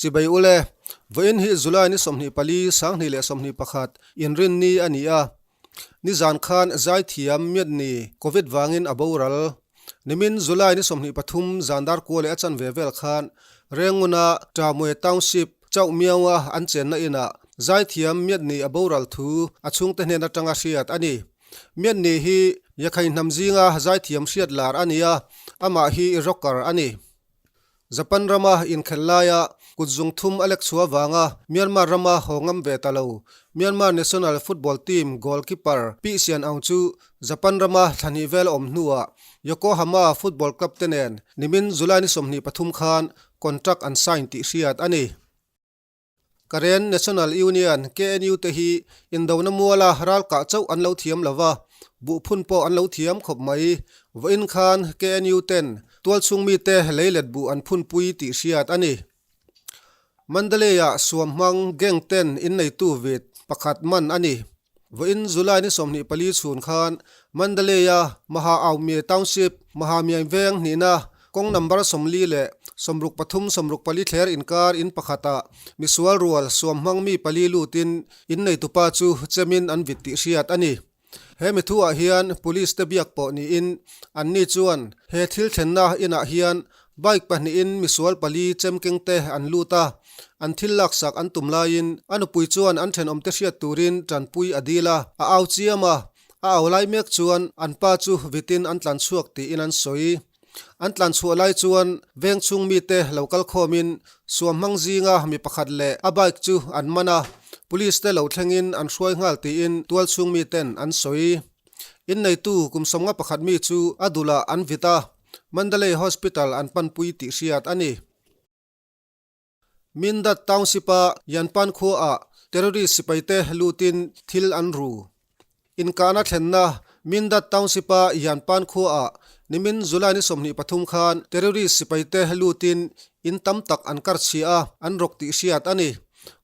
Chibai ule, vawiin hi July ni 24, 2021, inrinni a ni a. Nizan khan zaithiam Miatni Covid vangin a boral. Nimin July ni 23 zan dar kua leh a chanve vel khan Renguna Tamwe Township chauh miaua an chenna inah zaithiam Miatni a boral thu a chhungte hnen atanga hriat a ni. Miatni hi Yakhai hnam zinga zaithiam hriat lar a ni a, amah hi rocker a ni. Japan rama inkhelh laia kut zung thum a lek chhuah avanga Myanmar rama haw ngam ve ta lo. Myanmar national football team goalkeeper Pi Sian Aung chu Japan rama thla hnih vel a awm hnuah Yokohama Football Club te nen nimin July ni 23 khan contract an sign tih hriat a ni. Karen National Union, KNU, te hi indona muala ral kah chauh an lo thiam lo va, buhphun pawh an lo thiam khawp mai. Vawiin khan KNU ten tualchhung mite leilet buh an phunpui tih hriat a ni. Mandalay-ah suam hmang gang ten inneitu vit pakhat man a ni. Vawiin July ni 24 chhun khan Mandalay-a Maha Aumye Township, Mahamiain veng hnihna kawng number 43 64 thler inkar in pakhatah misual rual suam hmang mi pali lutin inneitupa chu chemin an vit tih hriat a ni. He mithuah hian police te biak pawh niin anni chuan he thil thlenna inah hian Bike pahnihin misual pali chem keng te an lut a, an thil laksak an tum laiin a nupui chuan an thenawmte hriat turin tanpui a dil a, a au chiam a, a au lai mek chuan an pa chu vitin an tlan chhuak tiin an sawi. An tlan chhuah lai chuan veng chhung mite lo kal khawmin suam hmang zinga mi pakhat leh a bike chu an man a, police te lo thlengin an hruai nghal tiin tual chhung miten an sawi. Inneitu kum 51 mi chu a dulah an vit a. Mandalay Hospital an panpui tih hriat a ni. Mindat Township-a Yanpan khuaah terrorist sipaite lutin thil an ru. Inkahna thlenna Mindat Township-a Yanpan khuaah nimin July ni 23 khan terrorist sipaite lutin in tam tak an kar chhia a, an rawk tih hriat a ni.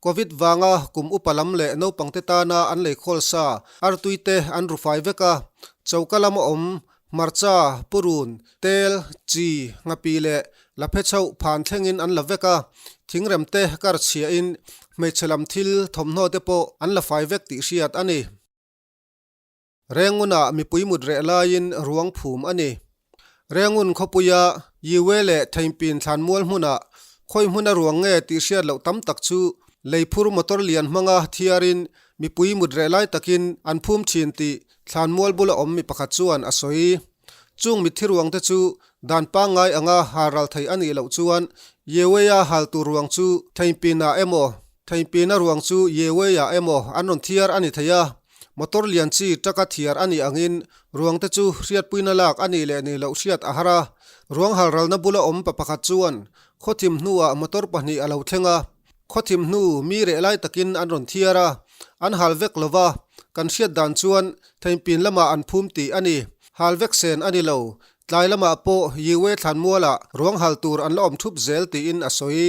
Covid vanga kum upa lam leh naupangte tana an leikhawl sa artuite an ru fai vek a, choka lama awm Hmarcha, purun, tel, chi, nghapi leh laphe chauh phan thlengin an la vek a, thingrem te kar chhiahin hmeichhe lam thil thawmhnaw te pawh an la fai vek tih hriat a ni. Rengunah mipui mut reh laiin ruang phum a ni. Rengun khawpuia Yiwe leh Theinpin thlanmual hmunah khawi hmuna ruang nge tih hriat loh tam tak chu leiphur motor lian hmanga thiarin mipui mut reh lai takin an phum thin tih Thlanmual bula awm mi pakhat chuan a sawi. Chung mitthi ruangte chu dan pangngai anga hal ral thei a nih loh chuan Yewei-a hal tur ruang chu Theinpin-ah emaw, Theinpin-a ruang chu Yewei-ah emaw an rawn thiar a ni thei a. Motor lian chi truck-a thiar a nih angin ruangte chu hriatpuina lak a nih leh nih loh hriat a har a. Ruang hal ralna bula awm pa pakhat chuan khawthim hnuah motor pahnih a lo thleng a. Khawthim hnu mi reh lai takin an rawn thiar a, an hal vek lo va, kan hriat dan chuan Theinpin lamah an phum tih a ni. Hal vek sen a ni lo. Tlai lamah pawh Yiwe thlanmualah ruang hal tur an la awm thup zel tiin a sawi.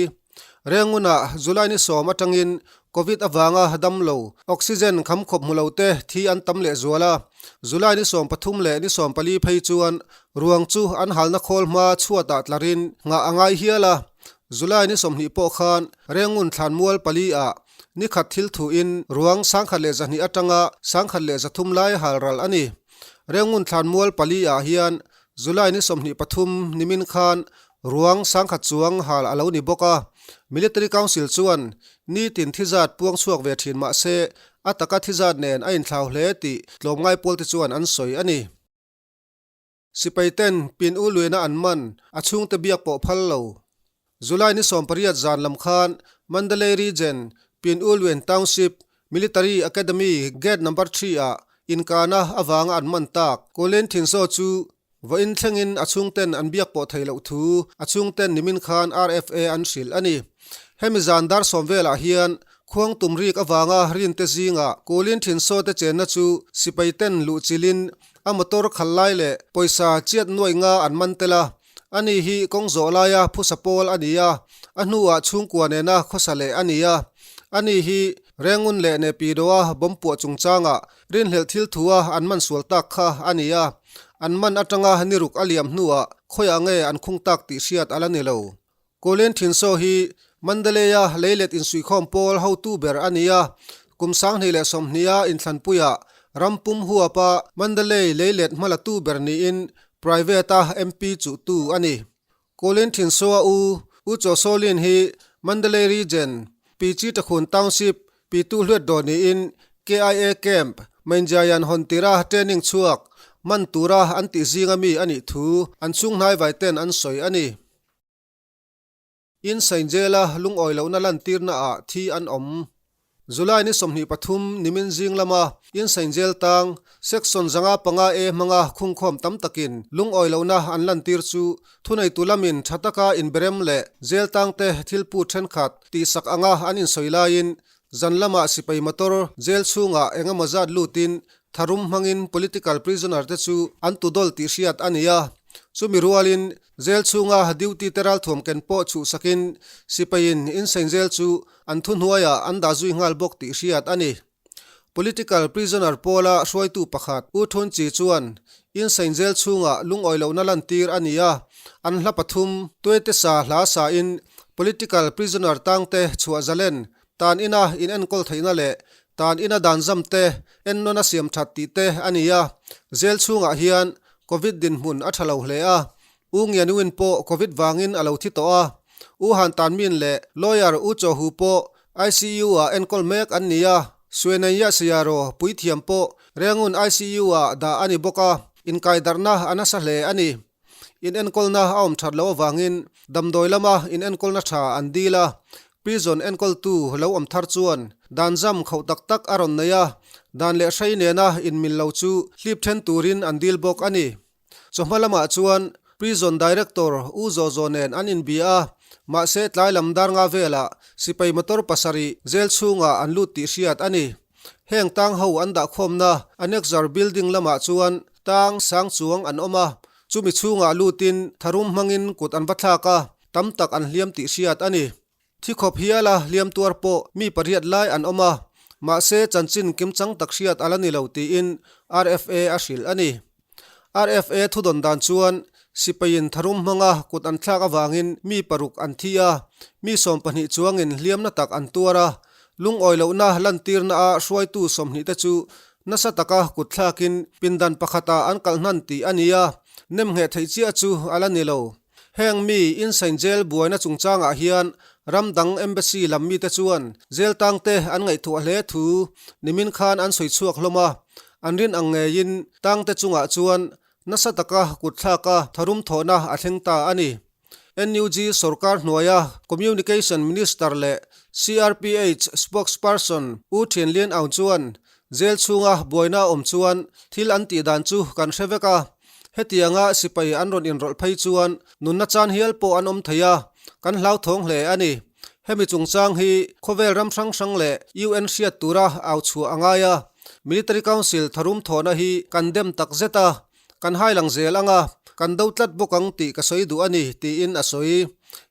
Rengunah July ni sawm atangin Covid avanga dam lo, oxygen kham khawp hmu lo te thi an tam leh zual a. July ni 13 leh ni 14 phei chuan ruang chu an halna khawl hma chhuatah tlarin nghah a ngai hial a. July ni 20 pawh khan Rengun thlanmual pali ah ni khat thil thuin ruang 1100 atanga 1300 lai hal ral a ni. Rengun thlanmual pali ah hian July ni 23 nimin khan ruang 1000 chuang hal a lo ni bawk a. Military Council chuan nitin thizat puang chhuak ve thin mah se a taka thizat nen a inthlau hle tih tlawmngai pawlte chuan an sawi a ni. Sipai ten pin u luina an man, a chhungte biak pawh phal lo. July ni 18 zan lam khan Mandalay Region, Pin U Luen Township, Military Academy Gate Number Three ah inkahna avanga an man tak. Colin Thinsaw chu vawiin thlengin a chhungten an biak pawh theih loh thu a chhungten nimin khan RFA an hrilh a ni. Hemi zan dar sawm velah hian khuang tum rik avanga rinte zingah Colin Thinsaw te chenna chu sipai ten luhchilhin A motor khal lai leh pawisa chiat nuaih nga an man tel a, ani hi kawng zawh laia phusa pawl a ni a, a hnuah chhungkua nena khawsa leh a ni a. Ani hi Rengun leh Nepidoa bomb puah chungchangah rinhlelh thil thua an man sual tak kha a ni a, an man atanga ni ruk a liam hnuah khawiah nge an khung tak tih hriat a la ni lo. Colin Thinsaw hi Mandalay-a leilet insuihkhawm pawl hotu ber a ni a, kum 2020-a inthlanpuiah ram pum huapa Mandalay leilet hmalatu ber niin private-a MP chuhtu a ni. Colin Thinsoa u, U Chaw Saw Lin hi Mandalay Region, Pichi Takhun Township, Pitu hluat dawn niin KIA Camp, Mainjayan hawn tira training chhuak man tura an tih zinga mi a nih thu an chhunghnai vaiten an sawi a ni. In Sainjela lungawi lohna lantirna ah thi an awm. July ni 23 nimin zing lama In Sainjel tang Section 505 A hmanga khungkhawm tam takin lungawi lohna an lantir chu thuneitu lamin tha taka inberem leh jail tangte thil put thenkhat tihsak anga an insawi laiin zan lamah sipai motor jail chhungah engemaw zat lutin tharum hmangin political prisoner te chu an tudawl tih hriat a ni a. Chumi rualin Jail chhunga duty te ralthuam ken pawh chhuhsakin sipaiin insain jail chu an thuhnuaiah an dah zui nghal bawk tih hriat a ni. Political prisoner pawla hruaitu pakhat U Thun Chi chuan insain jail chhungah lungawi lohna lantir a ni a, an hla pathum tuaite sa hla sain political prisoner tangte chhuah zalen tan ina in enkawl theihna leh tan ina dan zam te ennawn a siam that tih te a ni a, jail chhungah hian Covid dinhmun a tha lo hle a, U Ngianuin pawh Covid vangin a lo thi tawh a, U Han Tan Min leh lawyer U Chaw Hu pawh ICU ah enkawl mek an ni a, Suenaiah Sayaro puithiam pawh Rengun ICU ah dah a ni bawk a, inkaidarhna a nasa hle a ni. Inenkawlna a awm that loh avangin damdawi lama inenkawlna tha an dil a, prison enkawltu lo awm thar chuan dan zam khauh tak tak a rawn nei a, dan leh hrei nena inmil lo chu hlip then turin an dil bawk a ni. Chawhma lamah chuan prison director U Zaw Zaw nen an inbia a, mahse tlai lam dar nga velah sipai motor pasarih jail chhungah an lut tih hriat a ni. Heng tang ho an dahkhawmna Annexure building lamah chuan tang sang chuang an awm a, chumi chhungah lutin tharum hmangin kut an va thlak a, tam tak an hliam tih hriat a ni. Thi khawp hiala hliam tuar pawh mi pariat lai an awm a, mahse chanchin kimchang tak hriat a la ni lo tiin RFA a hrilh a ni. RFA thudawn dan chuan sipaiin tharum hmanga kut an thlak avangin mi paruk an thi a, mi 20 chuangin hliamna tak an tuar a, lungawi lohna lantirna a hruaitu 20 te chu nasa taka kut thlakin pindan pakhatah an kalh hnan tih a ni a, nemngheh theih chiah chu a la ni lo. Heng mi insain jail buaina chungchangah hian ram dang embassy lam mite chuan jail tangte an ngaihtuah hle thu nimin khan an sawi chhuak hlawm a, an rin ang ngeiin tangte chungah chuan nasa taka kutthlaka tharum thawhna a thleng ta a ni. NUG sorkar hnuaia Communication Minister leh CRPH spokesperson U Thian Lian Aung chuan jail chhunga buaina a awm chuan thil an tih dan chu kan hre vek a, Hetianga sipai an rawn inrawlh phei chuan nunna chan hial pawh an awm thei a, kan hlauthawng hle a ni. Hemi chungchang hi khawvel ram hrang hrang leh UN hriat tura au chhuah a ngai a, Military Council tharum thawhna hi kan dem tak zet a, kan hailang zel ang a, kan do tlat bawk ang tih ka sawi duh a ni, tiin a sawi.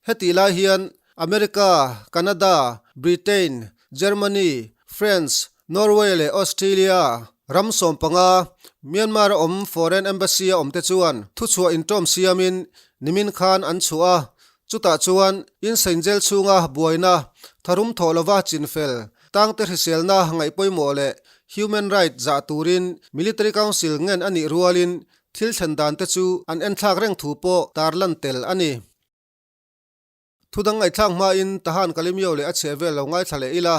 Hetih lai hian America, Canada, Britain, Germany, France, Norway leh Australia ram 15 Myanmar a awm foreign embassy a awmte chuan thuchhuah intawm siamin nimin khan an chhuah a, chutah chuan insain jail chhunga buaina tharum thawh lova chinfel tangte hriselna ngaih pawimawh leh human right zah turin military council ngen a nih rualin thil thlen dante chu an enthlak reng thu pawh tarlan tel a ni. Thudang ngaihthlak hmain Tahan Kalemyo leh a chheh vel lo ngaithla leh ila.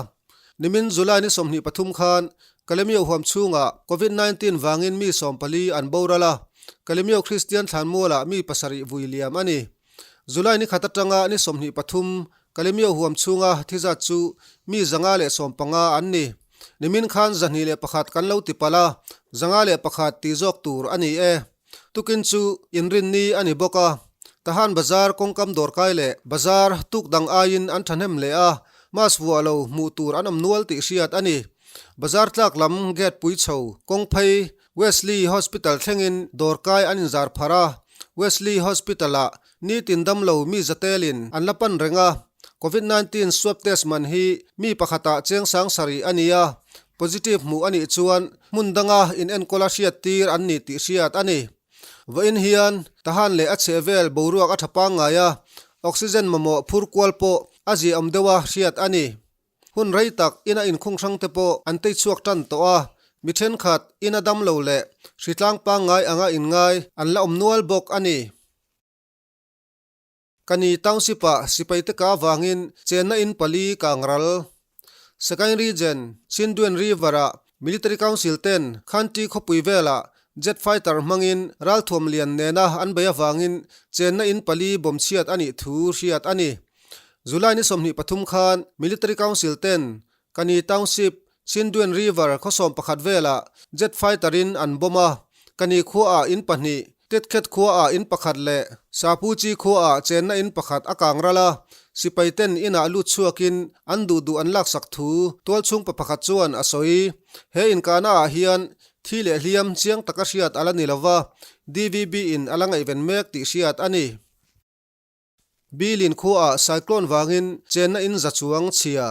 Nimin July ni 23 khan Kalemyo huam chhungah Covid 19 vangin mi 14 an boral a, Kalemyo Kristian thlanmualah mi pasarih vui liam a ni. July ni khat atanga ni 23 Kalemyo huam chhunga thi zat chu mi 115 an ni. Nimin khan 201 kan lo ti palh a, 101 tih zawk tur a ni e. Tukin chu inrinni a ni bawk a, Tahan bazar kawngkam dawrkai leh bazar tuk dang aiin an thahnem leh a, mask vuah lo hmuh tur an awm nual tih hriat a ni. Bazar tlak lam gate pui chho kawngphei Wesley Hospital thlengin dawrkai an inzar pharh a, Wesley Hospital-ah nitin damlo mi zatelin an la pan reng a, Covid 19 swab test man hi mi pakhatah cheng sang sarih a ni a, Positive hmuh a nih chuan hmun danga inenkawl a hriat tir an ni tih hriat a ni. Vawiin hian Tahan leh a chhehvel boruak a tha pangngai a, oxygen mamawh phur kual pawh a ziahawm deuha hriat a ni. Hun rei tak ina inkhung hrang te pawh an tei chhuak tan tawh a, mi thenkhat ina dam lo leh hritlang pangngai anga inngai an la awm nual bawk a ni. Kani Township-ah sipaite ka avangin chenna in pali kang ral. Sagaing Region, Chindwin River-ah Military Council ten Khanti khawpui velah jet fighter hmangin ralthuam lian nena an bei avangin chenna in pali bawm chhiat a nih thu hriat a ni. July ni 23 khan Military Council ten Kani Township, Chindwin River khaw 11 velah jet fighter in an bomb a, Kani khuaah in pahnih, Tetkhet khuaah in pakhat leh Sapuchi khuaah chenna in pakhat a kang ral a, sipai ten inah lut chhuakin an duh duh an laksak thu tualchhung pa pakhat chuan a sawi. He inkahna ah hian thi leh hliam chiang taka hriat a la ni lova, DVB in a la ngaihven mek tih hriat a ni. Bilin khuaah cyclone vangin chenna in za chuang chhia.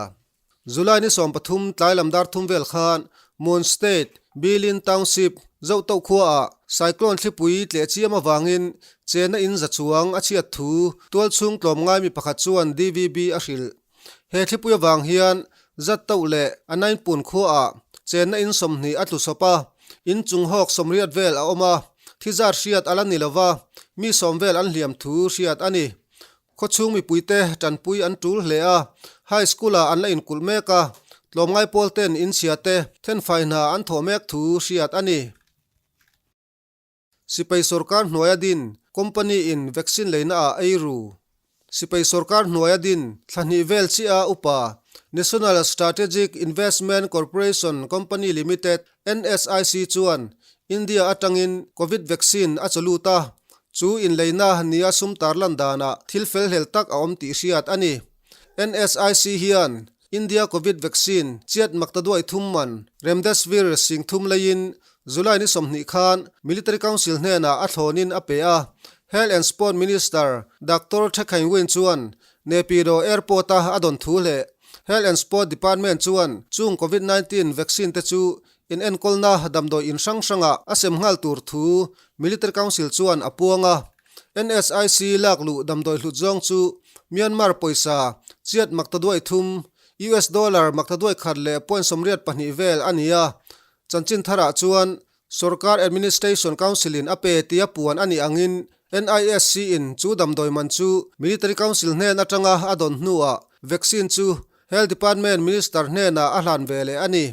July ni 13 tlai lam dar thum vel khan Mon State, Bilin Township, Zohtoh khuaah cyclone thlipui tleh chiam avangin chenna in za chuang a chhiat thu tualchhung tlawmngai mi pakhat chuan DVB a hrilh. He thlipui avang hian Zattoh leh a Nainpun khuaah chenna in 20 a tlu sawp a, in chung hawk 80 vel a awm a, thi zat hriat a la ni lova, mi 10 vel an hliam thu hriat a ni. Khawchhung mipuite tanpui an tul hle a, high school-ah an la inkulh mek a, tlawmngai pawl ten inchhia te thenfai hna an thawh mek thu hriat a ni. Sipai sorkar hnuaia din company in vaccine leina ah ei ru. Sipai sorkar hnuaia din thla hnih vel chiah a upa National Strategic Investment Corporation Company Limited, NSIC, chuan India atangin Covid vaccine a chaw lut a, chu inleina nia sum tarlan danah thil felhlel tak a awm tih hriat a ni. NSIC hian India Covid vaccine chiat maktaduai thum man Remdesivir sing thum leiin July ni 20 khan Military Council hnenah a thlawnin a pe a, Health and Sport Minister Doctor Tha Khaing Win chuan Naypyidaw Airport-a a dawn thu leh Health and Sport Department chuan chung Covid 19 vaccine te chu inenkawlna damdawi in hrang hrangah a sem nghal tur thu Military Council chuan a puang a. NSIC lak luh damdawi hlut zawng chu Myanmar pawisa chiat maktaduai thum, US dollar maktaduai khat leh point 82 vel a ni a. Chanchin tharah chuan Sorkar Administration Council-in a pe tia puan a nih angin NISC-in chu damdawi man chu Military Council hnen atanga a dawn hnuah vaccine chu Health Department Minister hnenah a hlan ve leh a ni.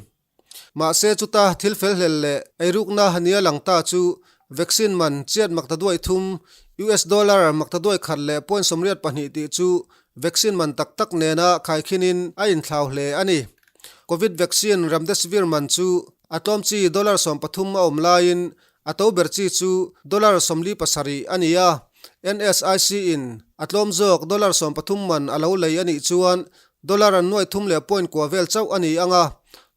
Mahse chuta thil felhlel leh eirukna nia lang ta chu vaccine man chiat maktaduai thum US dollar maktaduai khat leh point 82 tih chu vaccine man tak tak nena khaikhinin a inthlau hle a ni. Covid vaccine Remdesivir man chu a tlawm chi dollar 13 a awm laiin a to ber chi chu dollar 47 a ni a. NSIC in a tlawm zawk dollar 13 man a lo lei a nih chuan dollar an nuai thum leh point kua vel chauh a ni ang a,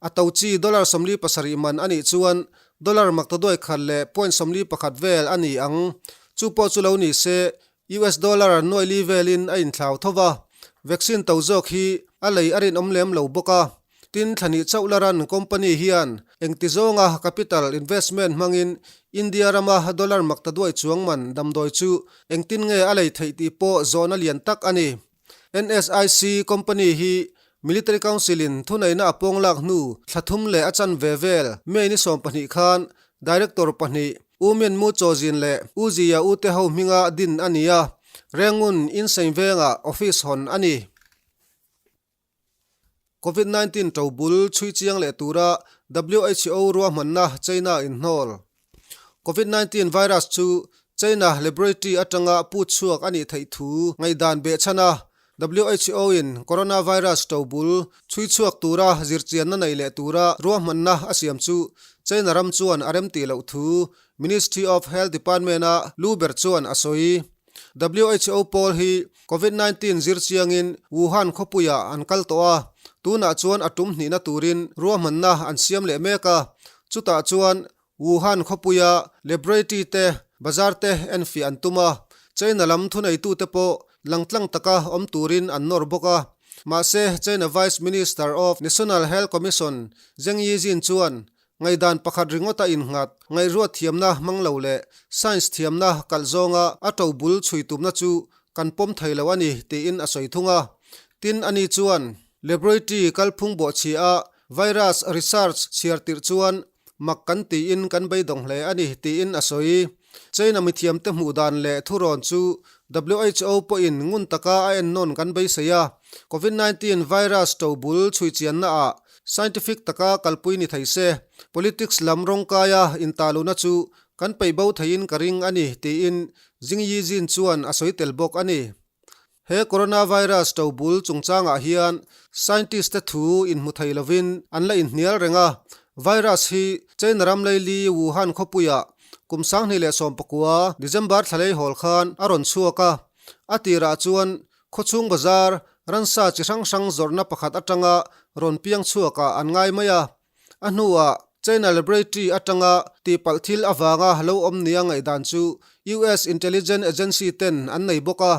a to chi dollar 47 man a nih chuan dollar maktaduai khat leh point 41 vel a ni ang. Chu pawh chu lo ni se US dollar nuai li velin a inthlau tho va, vaccine to zawk hi a lei a rinawm lem lo bawk a. Tin, thla hnih chauh la ran company hian engti zawnga capital investment hmangin India rama dollar maktaduai chuang man damdawi chu engtin nge a lei theih tih pawh zawhna lian tak a ni. NSIC company hi Military Council in thuneihna a pawng lak hnu thla thum leh a chanve vel May ni 12 khan Director pahnih U Min Mu Chaw Zin leh U Zia U te ho hminga din a ni a, Rengun Insein vengah office hawn a ni. Covid 19 to bul chhui chiang leh tura WHO ruahmanna China inhnawl. Covid 19 virus chu China laboratory atanga put chhuak a nih theih thu ngaihdan behchhan a, WHO in coronavirus to bul chhui chhuak tura zirchianna nei leh tura ruahmanna a siam chu China ram chuan a remtih loh thu Ministry of Health Department-a lu ber chuan a sawi. WHO pawl hi Covid 19 zir chiangin Wuhan khawpuiah an kal tawh a, tunah chuan a tum hnihna turin ruahmanna an siam leh mek a, chutah chuan Wuhan khawpuia laboratory te, bazar te enfiah an tum a, China lam thuneitute pawh langtlang taka awm turin an nawr bawk a. Mahse, China Vice Minister of National Health Commission Zheng Yijin chuan Ngaihdan pakhat ringawta innghat, ngaihruat thiamna hmang lo leh science thiamna kalh zawnga a to bul chhui tumna chu kan pawm thei lo a ni, tiin a sawi thung a. Tin, ani chuan laboratory kalphung bawhchhia a virus research chhiar tirh chuan mak kan tiin kan beidawng hle a ni, tiin a sawi. China mithiamte hmuh dan leh thurawn chu WHO pawhin ngun taka a ennawn kan beisei a, Covid 19 virus tobul chhuichiannaah scientific taka kalpui ni thei se, politics lam rawngkaia intahluna chu kan peih bo theiin ka ring a ni, tiin Jing Yijin chuan a sawi tel bawk a ni. He coronavirus tobul chungchangah hian scientist te thu inhmu thei lovin an la inhnial reng a, virus hi China ram leili Wuhan khawpuiah kum 2019 December thlalei hawl khan a rawn chhuak a, a tirah chuan khawchhung bazar ransa chi hrang hrang zawrhna pakhat atanga rawn piang chhuakah an ngai mai a. A hnuah China Laboratory atanga tihpalh thil avanga lo awm nia ngaihdan chu US intelligence agency ten an nei bawk a.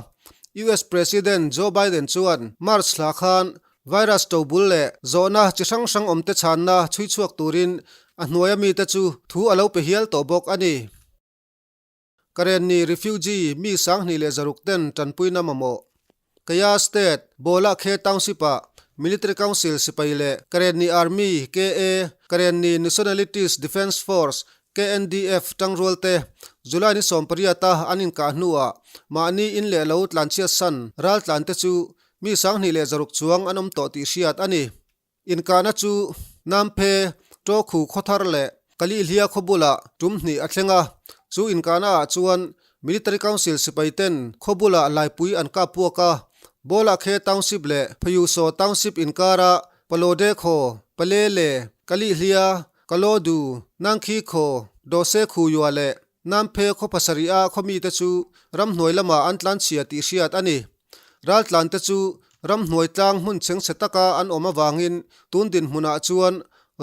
US President Joe Biden chuan March thla khan virus tobul leh zawhna chi hrang hrang awmte chhanna chhui chhuak turin a hnuaia mite chu thu a lo pe hial tawh bawk a ni. Karenni refugee mi 2100 ten tanpuina mamawh. Kaya State, Bawlakhe Township-ah Military Council sipai leh Karenni Army, KA, Karenni Nationalities Defence Force, KNDF, tangrualte July ni 18-a an inkah hnuah mahni in leh lo tlanchhiatsan raltlante chu mi 2100 chuang an awm tawh tih hriat a ni. Inkahna chu Namphe, Tawkhu khawthar leh Kalihlia khaw bulah tum hnih a thleng a, chu inkahna ah chuan Military Council sipai ten khaw bulah laipui an kap puak a, Bawlakhe Township leh Phayusaw Township inkara Palode khaw, Palele, Kalihlia, Kalodu, Nangkhi khaw, Dose Khuyua leh Namphe khaw pasarih a khaw mite chu ramhnuai lamah an tlanchhia tih hriat a ni. Raltlante chu ramhnuai tlang hmun chhengchhe taka an awm avangin tun dinhmunah chuan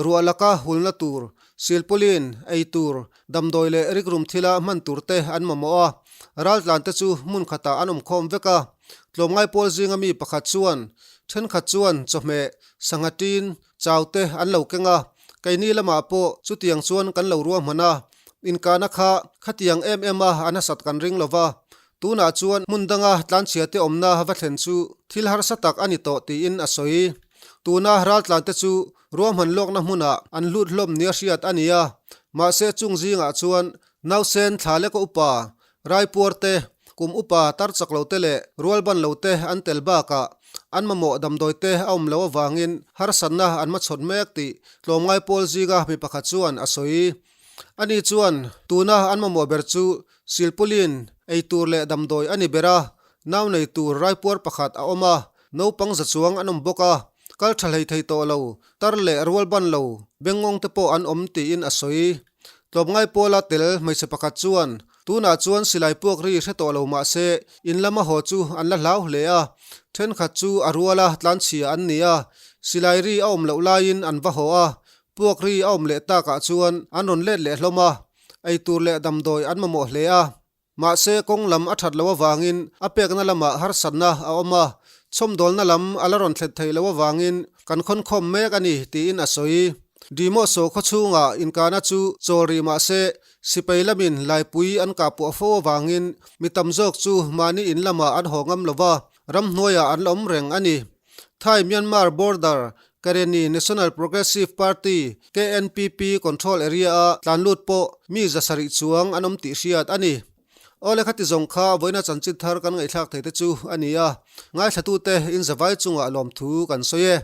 ruah laka hulna tur, silpawlin, ei tur, damdawi leh rikrum thila hman turte an mamawh a. Raltlante chu hmun khatah an awm khawm vek a. Tlawmngai pawl zinga mi pakhat chuan, Thenkhat chuan chawhmeh, sangha tin, chau te an lo keng a, keini lamah pawh chutiang chuan kan lo ruahman a, inkahna kha khatiang em em a a nasat kan ring lo va, tunah chuan hmun danga tlanchhia te awmna va thlen chu thil harsa tak a ni tawh tiin a sawi. Tuna raltlante chu ruahman lawkna hmunah an hlut hlawm nia hriat a ni a, mahse chung zingah chuan nausen thla leka upa Raipuar te, kum upa tar chak lo te leh rualban lo te an tel bakah an mamawh damdawi te a awm loh avangin harsatna an hmachhawn mek tih tlawmngai pawl zinga mi pakhat chuan a sawi. Ani chuan tuna an mamawh ber chu silpawlin ei tur leh damdawi a ni ber a, nau nei tur raipuar pakhat a awm a, naupang za chuang an awm bawk a, kal tha hlei thei tawh lo, tar leh rualban lo, bengngawng te pawh an awm tiin a sawi. Tlawmngai pawla tel hmeichhe pakhat chuan, Tunah chuan silai puak ri hre tawh lo mah se, in lama haw chu an la hlau hle a, thenkhat chu a ruala tlanchhia an ni a, silai ri a awm loh laiin an va haw a, puak ri a awm leh takah chuan an rawn let leh hlawm a, eitur leh damdawi an mamawh hle a. Mahse, kawng lam a that loh avangin a pekna lamah harsatna a awm a, chhawmdawlna lam a la rawn thlet theih loh avangin kan khawnkhawm mek a ni, tiin a sawi. Dimoso khaw chhungah inkahna chu chawl rih mah se, sipai lamin laipui an kahpuah fo avangin mi tam zawk chu mahni in lamah an haw ngam lo va, ramhnuaiah an la awm reng a ni. Thai-Myanmar border Karenni National Progressive Party, KNPP, control area-a tlan lut pawh mi 700 chuang an awm tih hriat a ni. Awle khati zawng kha vawiina chanchin thar kan ngaihthlak thei te chu a ni a, ngaithlatute in zavai chungah lawmthu kan sawi e.